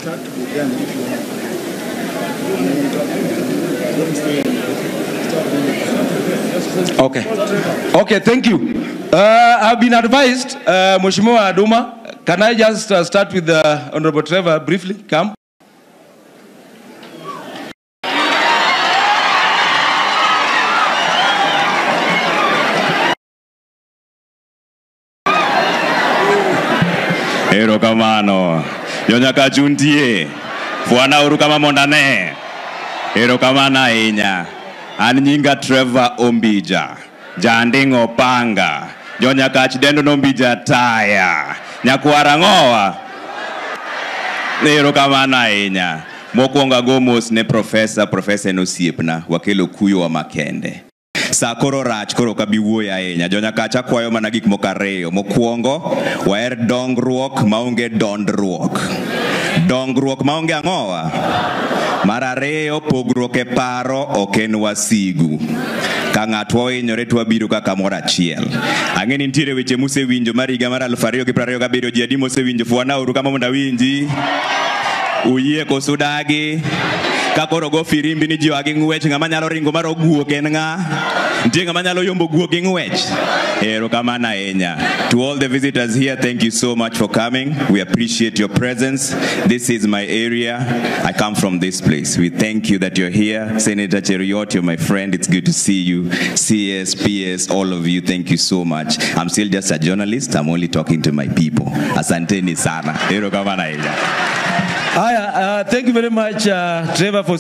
Start with them if you want. Don't stay. Okay. Okay, thank you. I've been advised, Mheshimiwa Aduma, can I just start with Honorable Trevor briefly? Come. Erokamano. Jonyakach untie. Fwana uru kama mondo ane. Erokamano ahinya. An nyinga Trevor Ombija. Janding'o panga. Jonyakach dendo nombija taya. Nyakwara ng'owa. Erokamano ahinya. Mokwongo ago mos ne profesa, profesa en osiepna. Wakelo kuyo wa makende. Sa koro rach koro ok abi wuoyo ahinya. Jonyakach akwayo mana gik moko ariyo. Mokwongo, waher dongruok maonge dondruok. Dongruok maonge ang'owa? Mar ariyo, pogruok e paro ok en wasigu. Ka ng'atwa ohinyore to wabiro kaka kamoro achiel. Ang'e ni nitiere weche musewinjo mar higa mar 2027 ji adi mosewinjo? Fwana uru kama mondo awinji. Uyie koso udagi? Ka koro go firimbi ni ji oa gi ng'wech, ng'ama nyalo ringo mar oguok en ng'a? Nitie ng'ama nyalo yombo guok gi ng'wech? Erokamano ahinya. To all the visitors here, thank you so much for coming. We appreciate your presence. This is my area. I come from this place. We thank you that you're here. Senator Cheruiyot, you're my friend. It's good to see you. CS, PS, all of you, thank you so much. I'm still just a journalist. I'm only talking to my people. Asanteni sana. Erokamano ahinya. Haya, thank you very much, Trevor, for